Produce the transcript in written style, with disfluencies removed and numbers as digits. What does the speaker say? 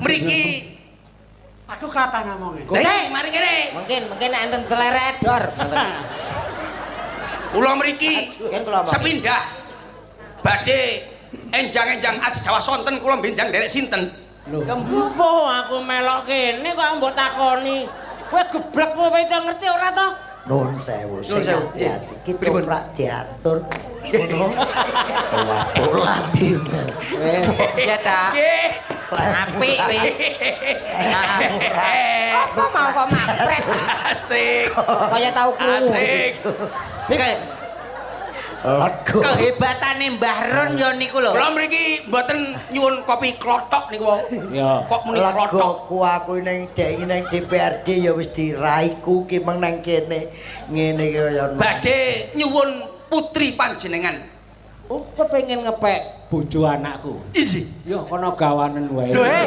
Mriki. Aku kapan ngomongnya? Lah iki mari kene. Mungkin mungkin nek enten selere dor. Kula mriki Mungkin kula omongin. Sepindah badhe enjang-enjang aji Jawa sonten kula benjang nderek sinten? Lho, embuh aku melok kene kok mbok takoni. Kowe geblek kowe itu ngerti ora to? Nuwun sewu, sing Nuwun sewu. ati-ati. Ki Pripun? toprak diatur ngono. Waduh lambene. Wis. Ya ta. Nggih. Apik kowe. Apa mau kok mapret? Asik. Kaya tau krungu. Asik. Sik. Lego. Kehebatane Mbah Run ya niku lho. Kula mriki mboten nyuwun kopi klothok niku wau. Ya. Kok muni klothok? Legoku aku ning dek ning DPRD ya wis diraiku ki meng nang kene. Ngene iki kaya Badhe nyuwun putri panjenengan. Oh, kepengin ngepek bojo anakku. Iji. Ya kono gawanen wae. Lho, eh.